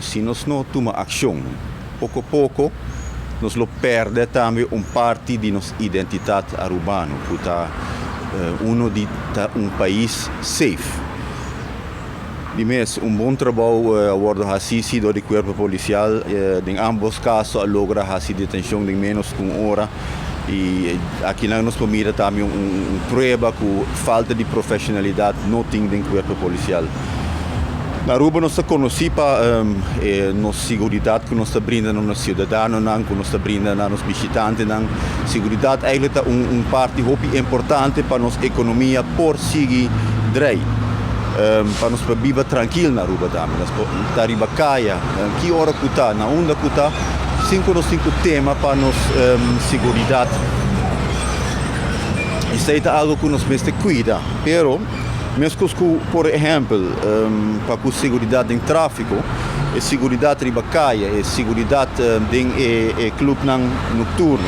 Si nos no tuma accion, poco poco nos lo perde tambe un parti di nos identidad Arubano, cu ta uno di ta un pais safe. Di mes, un bon trabou a wordo haci door di cuerpo policial. Den ambos caso a logra haci detencion den menos cu un ora. Y aki nos por mira tambe un prueba cu falta di profesionalidad no tin den cuerpo policial. Na Aruba nos ta conoci pa nos seguridad cu nos ta brinda na nos ciudadanonan, cu nos ta brinda na nos bishitantenan. Seguridad eigenlijk ta un parti hopi importante pa nos economia por sigui draai. Pa nos por biba trankil na Aruba tambe. Nos por ta riba caya, ki ora cu ta, na unda cu ta, sin cu nos tin cu tema pa nos seguridad. Esey ta algo cu nos mester cuida, pero mescos cu, por ehempel, pa cu seguridad den trafico, e seguridad riba caya, e seguridad den e clubnan nocturno.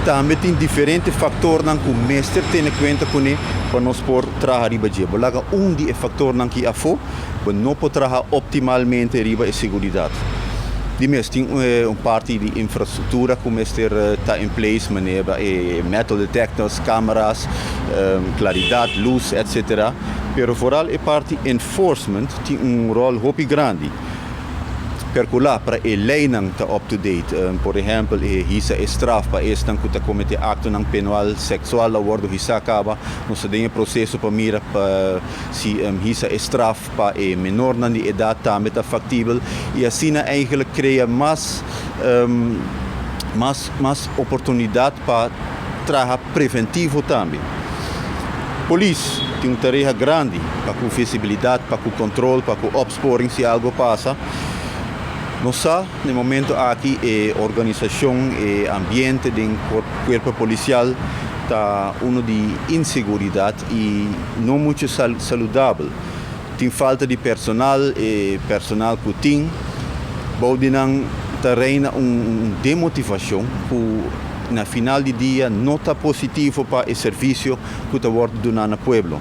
Tambe tin diferente factornan cu mester tene cuenta cune pa nos por traha riba dje. Bo laga un di e factornan aki afo, bo no por traha optimalmente riba e seguridad. Di mes tin un parti di infrastructura cu mester ta in place, manera e metal detectors, cameras, claridad, luz, etc. Pero vooral e parti enforcement tin un rol hopi grandi. Percura pa e leynan ta up to date. Por ehempel, e hisa e straf pa esnan cu ta comete actonan penal sexual a wordo hisa caba. Nos ta den proceso pa mira pa si hisa e straf pa e menornan di edad tambe ta factibel y asina eigenlijk crea mas oportunidad pa traha preventivo tambe. Polis tin un tarea grandi pa cu visibilidad, pa cu control, pa cu opsporing si algo pasa. Nos sa, na momento aki, e organisacion e ambiente den cuerpo policial ta uno di inseguridad y no mucho saludabel. Tin falta di personal, e personal cu tin, bou di nan ta reina un demotivacion cu na final di dia no ta positivo pa e servicio cu ta wordo duna na pueblo.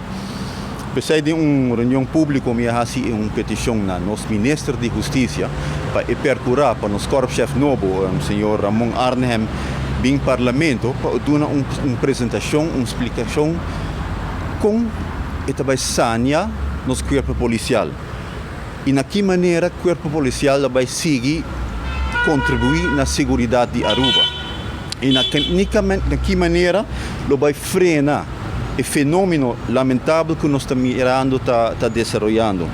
Pesey den un reunion publico mi a haci un peticion na nos minister di Husticia pa e percura pa nos korpschef nobo, señor Ramon Arnhem, bin parlamento pa duna un presentacion, un explicacion con e ta bay sanea nos cuerpo policial. Y na ki manera cuerpo policial bay sigui contribui na seguridad di Aruba. Y na ki manera lo bay frena e fenomeno lamentabel cu nos ta mirando ta desaroyando.